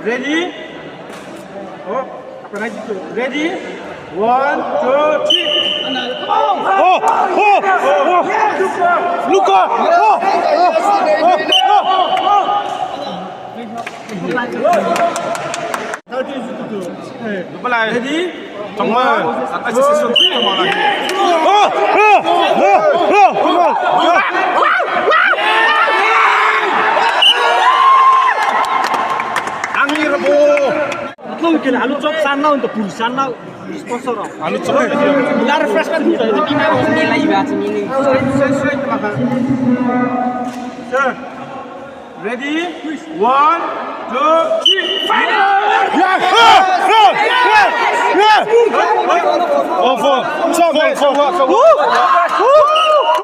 Ready? Oh, ready? 1, 2, 3. Oh, oh, oh. Luka. Oh, oh, oh, oh. Ready? 정말 아까 세션 Oh, oh, oh, oh, come on. 앙리르보 Sponsor. 아니 저 Sir, ready? 1, 2, 3. Yeah, oh, oh, yeah, yeah. Oh, four, four, four, four. Woo!